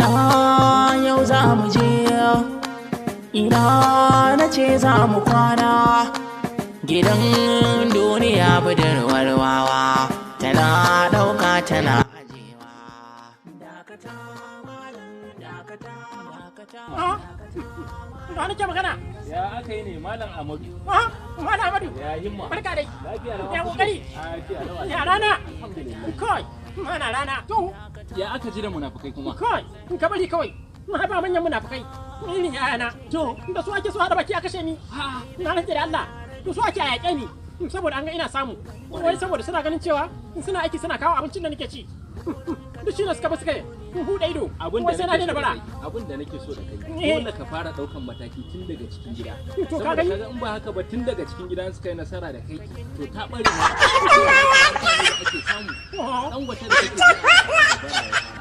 Ina yau za mu je, ina na ce za mu kwana. Gidan duniya budurwar wawa tana ɗauka tana ajewa. Dakata malam, dakata, dakata. Da nake magana. Ya aka yi ne, Malam Amadu? Ah, Malam Amadu. Ya himma? Barka dai. Lafiya lau. Ya kokari? Lafiya lau. Ya rana? Alhamdulillah. Kai, mana rana. To, Ya aka ji da munafukai kuma? kai, in ka bari kawai. Na ba manyan munafukai. Irin yayana. To, Da su ake so haɗa baki a kashe ni. ha, Na rantse da Allah. Da su ake a yaƙe ni. Saboda an ga ina samu. Wai saboda suna ganin cewa in suna aiki suna kawo abincin da nake ci. Duk shi ne suka bi suka yi huɗe ido. Abin Wai da sai na nake daina so da bara. kai, abin da nake so da kai, Eh. dole ka fara daukan mataki tun daga cikin gida. To, ka Saboda gani? kaga in ba haka ba, tun daga cikin gida suka yi nasara da kai, to ta bare ma ake samu. Dangote da kake ji, bara ya fara.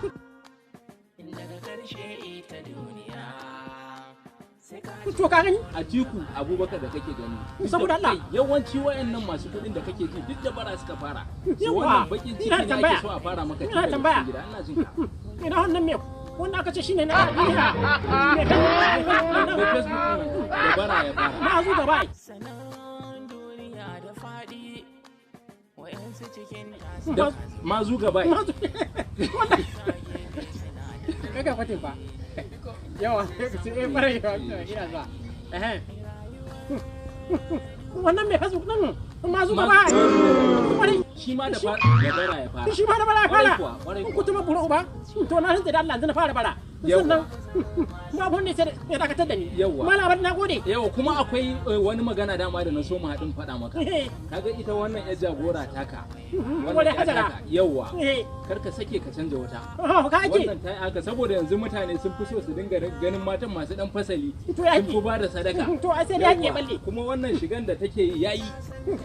Daga ƙarshe ita duniya sai ka To, ka gani? Atiku Abubakar da kake gani. Saboda Duk da Allah. kai, yawanci wayannan masu kuɗin da kake ji duk da bara suka fara. So Yawwa. wannan bakin ciki Ina da ne tambaya. ake so a fara maka tun Ina da daga tambaya. cikin gida. Ina jin ka. Ina wannan me wanda aka ce shine na duniya. Me Da Facebook ɗin nan, da bara ya fara. Na zo gaba. Sanan duniya da faɗi, wa'yansu cikin tasa Da mazu gaba. Kaga fatin fa. Yawa, sai eh fara yawa ina zuwa. Eh. Wannan mai Facebook din ma zuwa ba. Kwarai. Shi ma da bara ya fara. Shi ma da bara ya fara. Kwarai kuwa, kwarai kuwa. Kutuma buru uba. To, na rantsa da Allah yanzu na fara bara. Yawwa. Sannan babu wanda sai ya dakatar da ni. Yawwa. Malam, na gode. Yawa, kuma akwai wani magana dama da na so mu haɗin faɗa maka. Kaga ita wannan yar jagora taka. Wani Wannan yar Hajara. taka. Yawa. Eh. Kar ka sake ka canja wata. Oh, ka ake. Wannan ta yi haka saboda yanzu mutane sun fi so su dinga ganin matan masu dan fasali. To ya Sun fi ba da sadaka. To, ai sai dai yake Yawwa. balle. Kuma wannan shigan da take yi yayi.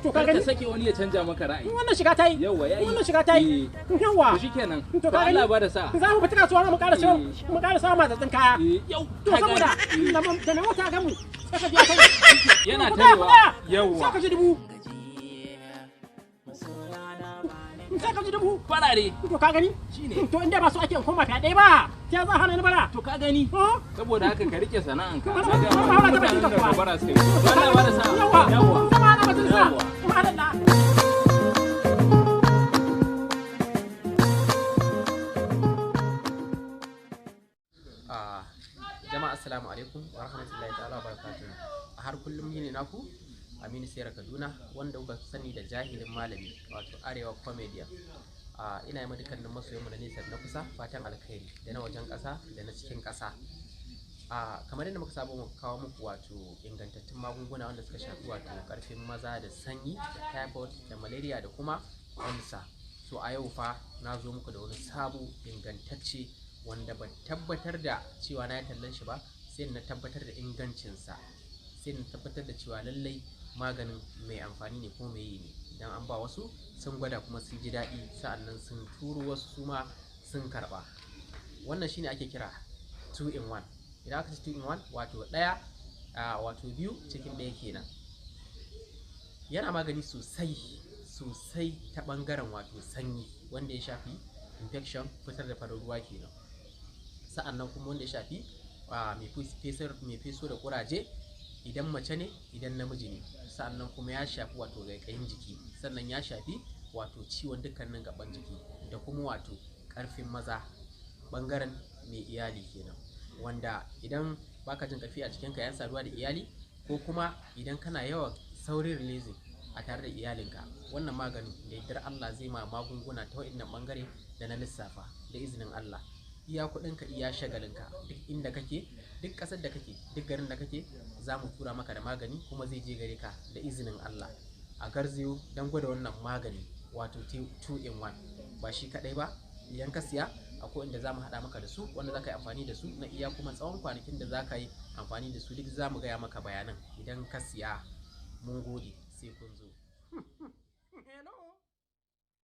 To, ka Kar ka gani? sake wani ya canja maka ra'ayi. Wannan shiga ta yi. Yawwa, yayi. Wannan shiga ta yi. Eh. Yawwa. To shikenan. To, To ka gani? Allah ba da sa'a. Za mu fita kasuwa mu ƙara sayo mu ƙara sayo matsatsin kaya. Eh, yau To, ka saboda gani. da mai mota gamu sai ka biya kai. Yana Ku tsaya, ku tarewa. tsaya. Yawwa. Sai ka ji dubu. gaji, masoyana ba ni. Sai ka ji dubu. Farare. To, ka gani? Shine. To, inda ba su ake in koma fyaɗe ba. Ta za hana ni bara. To, ka gani? Oh? Saboda haka ka rike sana'anka. Bara- Na ga bara- bara ta bakin mutanen da ka kuwa. bara suka yi. To Allah ba da sa'a. Yawwa. Yawwa. Zama na batun sa. Yawwa. Madalla. Jama'a, assalamu alaikum wa rahmatullahi ta'ala wa barakatuhu. A har kullum ni ne naku Aminu Sera Kaduna, wanda kuka sani da jahilin malami, wato Arewa Comedian. Ina yi dukkanin masoyanmu na nesa da na kusa fatan alkhairi, da na wajen ƙasa da na cikin ƙasa. Kamar yadda muka saba mu kawo muku wato ingantattun magunguna wanda suka shafi wato karfin maza da sanyi da typhoid da malaria da kuma ulcer. So a yau fa na zo muku da wani sabo ingantacce wanda ban tabbatar da cewa na yi tallan shi ba sai na tabbatar da ingancinsa, sai na tabbatar da cewa lallai maganin mai amfani ne ko mai yi ne, idan an ba wasu sun gwada kuma sun ji daɗi, sa'annan sun turo wasu su ma sun karɓa. Wannan shine ake kira 2 in 1. Idan aka ce 2 in 1, wato ɗaya, wato biyu cikin ɗaya kenan. Yana magani sosai sosai ta ɓangaren wato sanyi wanda ya shafi infection, fitar da farin ruwa kenan, sa'annan kuma wanda ya shafi mai feso da kuraje, idan mace ne, idan namiji ne, sa'annan kuma ya shafi wato ƙaiƙayin jiki, sannan ya shafi wato ciwon dukkanin gaban jiki, da kuma wato ƙarfin maza ɓangaren mai iyali kenan, wanda idan baka jin ƙarfi a jikinka yayin saduwa da iyali, ko kuma idan kana yawan saurin releasing a tare da iyalinka. Wannan maganin da yardar Allah zai ma magunguna ta wa'innan ɓangare da na lissafa da izinin Allah. Iya kuɗinka, iya shagalinka, duk inda kake, duk ƙasar da kake, duk garin da kake, za mu tura maka da magani kuma zai je gare ka da izinin Allah. A garzayo don gwada wannan magani, wato 2 in 1. Ba shi kaɗai ba, idan ka siya akwai inda za mu haɗa maka da su wanda za ka yi amfani da su na iya kuma tsawon kwanakin da za ka yi amfani da su, duk za mu gaya maka bayanan idan ka siya. Mun gode, sai kun zo.